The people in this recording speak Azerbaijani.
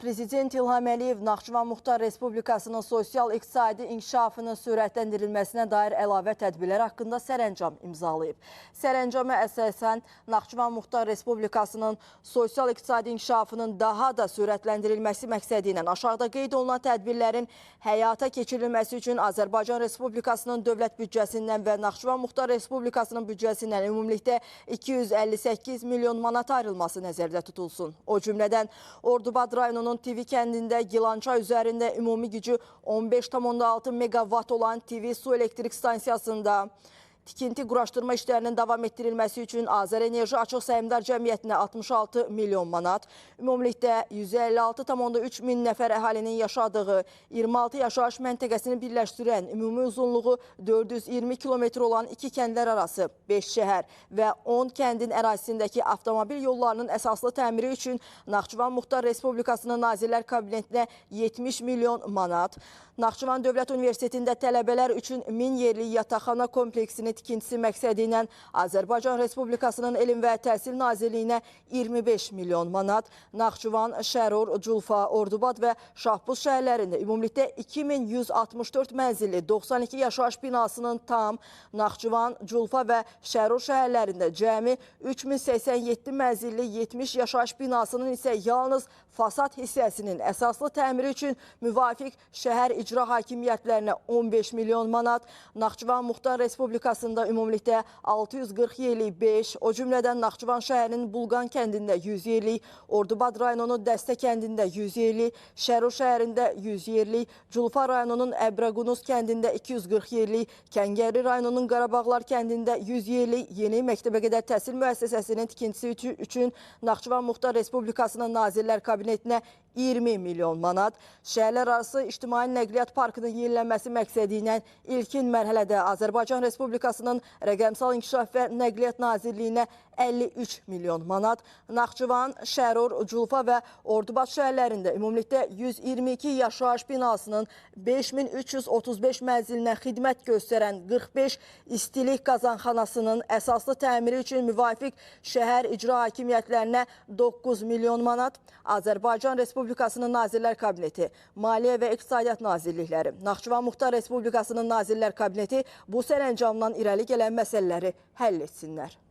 Prezident İlham Əliyev Naxçıvan Muxtar Respublikasının sosial-iqtisadi inkişafının sürətləndirilməsinə dair əlavə tədbirlər haqqında sərəncam imzalayıb. Sərəncama əsasən Naxçıvan Muxtar Respublikasının sosial-iqtisadi inkişafının daha da sürətləndirilməsi məqsədi ilə aşağıda qeyd olunan tədbirlərin həyata keçirilməsi üçün Azərbaycan Respublikasının dövlət büdcəsindən və Naxçıvan Muxtar Respublikasının büdcəsindən ümumilikdə 258 milyon manat ayrılması nəzərdə tutulsun. O cümlədən Ordubad rayonunun TV kəndində Gilançay üzərində ümumi gücü 15,6 megavat olan TV su elektrik stansiyasında tikinti quraşdırma işlərinin davam etdirilməsi üçün Azərenerji Açıq Səhmdar Cəmiyyətinə 66 milyon manat, ümumilikdə 156,3 min nəfər əhalinin yaşadığı 26 yaşayış məntəqəsini birləşdirən ümumi uzunluğu 420 kilometr olan 2 kəndlər arası 5 şəhər və 10 kəndin ərazisindəki avtomobil yollarının əsaslı təmiri üçün Naxçıvan Muxtar Respublikasının Nazirlər Kabinetinə 70 milyon manat, Naxçıvan Dövlət Universitetində tələbələr üçün 1000 yerlik yataqxana kompleksini tikintisi məqsədi ilə Azərbaycan Respublikasının Elm və Təhsil Nazirliyinə 25 milyon manat, Naxçıvan, Şərur, Culfa, Ordubad və Şahbuz şəhərlərində ümumilikdə 2164 mənzilli 92 yaşayış binasının tam, Naxçıvan, Culfa və Şərur şəhərlərində cəmi 3087 mənzilli 70 yaşayış binasının isə yalnız fasad hissəsinin əsaslı təmiri üçün müvafiq şəhər icra hakimiyyətlərinə 15 milyon manat, Naxçıvan Muxtar Respublikasında ümumilikdə 640 yerlik 5, o cümlədən Naxçıvan şəhərinin Bulqan kəndində 100 yerlik, Ordubad rayonunun Dəstə kəndində 100 yerlik, Şərur şəhərində 100 yerlik, Culfa rayonunun Əbraqunuz kəndində 240 yerlik, Kəngərli rayonunun Qarabağlar kəndində 100 yerlik yeni məktəbəqədər təhsil müəssisəsinin tikintisi üçün Naxçıvan Muxtar Respublikasının Nazirlər Kabinetinə 20 milyon manat, şəhərlər arası ictimai nəqliyyat parkının yenilənməsi məqsədi ilə ilkin mərhələdə Azərbaycan Respublikasının Rəqəmsal İnkişaf və Nəqliyyat Nazirliyinə 53 milyon manat, Naxçıvan, Şərur, Culfa və Ordubad şəhərlərində ümumilikdə 122 yaşayış binasının 5335 mənzilinə xidmət göstərən 45 istilik qazanxanasının əsaslı təmiri üçün müvafiq şəhər icra hakimiyyətlərinə 9 milyon manat, Azərbaycan Respublikasının Nazirlər Kabineti, Maliyyə və İqtisadiyyat Nazirlikləri, Naxçıvan Muxtar Respublikasının Nazirlər Kabineti bu sərəncamdan irəli gələn məsələləri həll etsinlər.